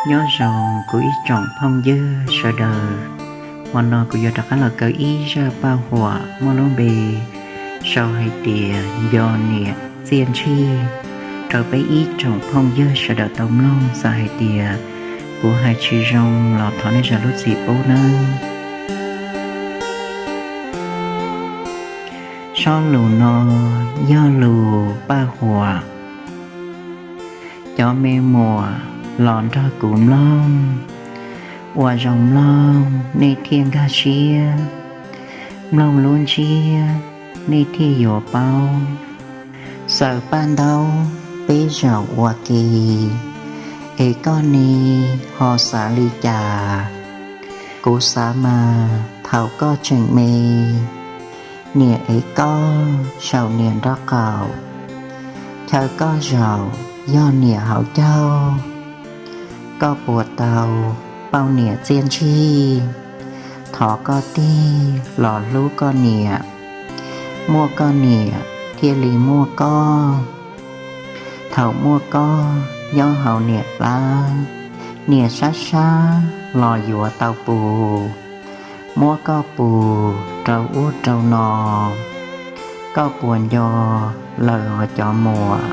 Nyob zoo kuv ib tsoom phooj ywg sawv daws, hmo no kuv yuav rov qab los kaw ib zaj paj huam muaj lub npe sau hais tias nco niam txiaj ntsig rau peb ib tsoom phooj ywg sawv daws tau mloog. Txawm hais tias kuv hais tsis zoo los thov nej zam lub txim pub nawb. Zaj lus no yog lus paj huam. Cov me muam los nrog kuv mloog, ua zoo mloog nej thiaj nkag siab, mloog lub ntsiab nej thiaj yuav paub. Xaws paj ntaub peb zaum ua ke, es koj ne ho xav li cas? Kuv xav mas thaum koj tseem me, niam ev koj saum niam nraub qaum, chaw koj zaum yog niam hauv caug. Koj puas tau pauj niam txiaj ntsig? Thov koj tig los hlub koj niam, muaj koj niam thiaj li muaj koj. Thaum muaj koj nyob hauv niam plab, niam sab sab los yuav tau pus, muab koj pus rau ub rau no. Koj puas nco lawm os cov muam?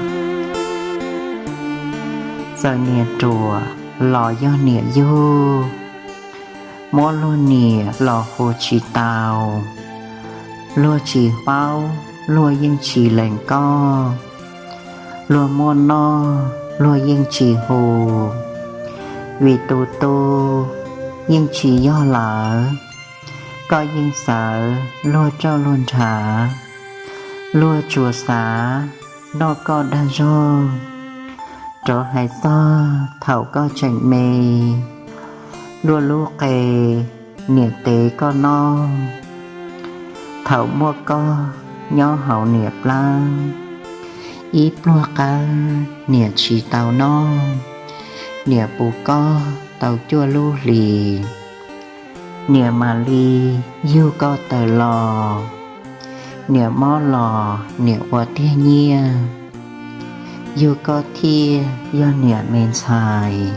Txawm niam ruam los yog niam yug, muab luag niam los hu tsis tau. Luag tsis paub luag yeej tsis lees koj, luag muaj noj luag yeej tsis hu, vim tus tu yeej tsis yog lawv. Koj yeej xav luag roj luag ntshav, luag tsuas xav noj koj dag zog. Rov hais txog thaum koj tseem me, luag lub qe niam tev koj noj. Thaum muaj koj nyob hauv niam plab, ib pluag qab niam tsis tau noj, niam pus koj tau cuaj lub hlis. Niam mam li yug koj tawm los, niam mob los niam ua tiag nyiaj, yug koj thiaj yog niam me ntxhais.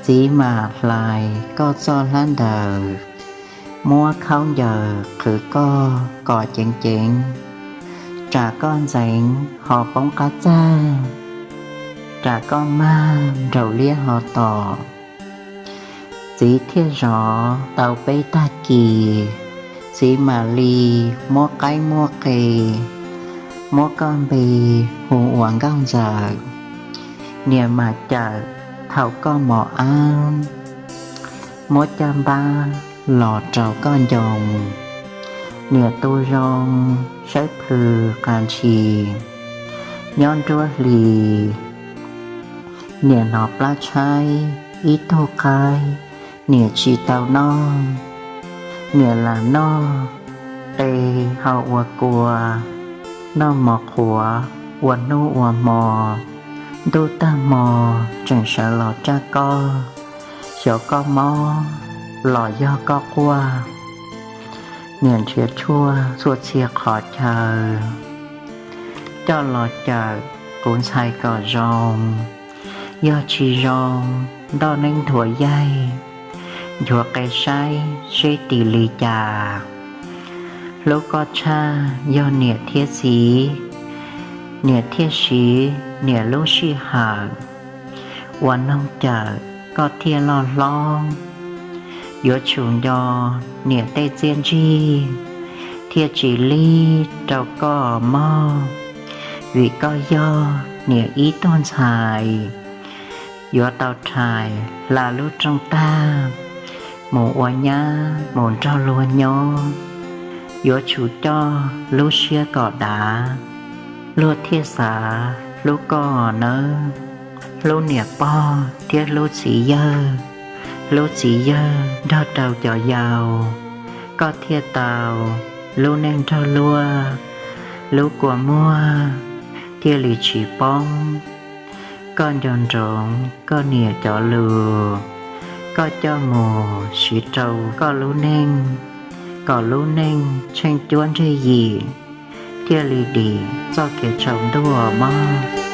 Txiv mam hlais koj txoj hlab ntawm, muab khaub ncaws qhwv koj kom ceev ceev, tsam koj ntxeev ho poob qab txaj, tsam koj mag nraum liab ho tom. Txiv thiaj zov tau peb tag kis, txiv mam li muab qaib muab qe, muab koj npe hu ua Nkauj Ntxawm. Niam mam cawm thaum koj mos ab, muab caj npab los rau koj ncoo. Niam tu zoo saib plhws qas ntshis, nyob nruab hlis niam hnov plab tshaib ib tug qaib, niam tsis tau noj. Niam lam noj qe hau ua kua, noj mov qhuav ua hnub ua hmo. Ntuj tag hmo tseem sawv los tsaj koj, xyov koj mob los yog koj quaj. Niam nrhiav tshuaj txhua txhia qhov chaw, coj los cawm kuv ntxhais kom zoo. Yog tsis zoo, ntoj neeb nthuav yaig, nchuav qe saib seb tim li cas. Hlub koj tshaj yog niam thiab txiv, niam thiaj siv niam lub sij hawm ua noog cawm koj thiaj loj hlob. Yuav tsum nco niam tej txiaj ntsig, thiaj tsis lig rau koj mog, vim koj yog niam ib tug ntxhais. Yuav tau rhais hla lub rooj tag, mus ua nyab mus nrog luag nyob. Yuav tsum coj lub siab kom dav, luag thiaj xav hlub koj nawb. Hlub niam pog thiab hlub txiv yawg, hlub txiv yawg nrog rau cov yau, koj thiaj tau lub neej nrog luag. Lub kua muag thiaj li tsis poob. Koj nco ntsoov koj niam cov lus, koj coj mus siv rau koj lub neej, kom lub neej tsheej cuab ntsej yim, thiaj li dim txoj kev tsaus ntuj mog.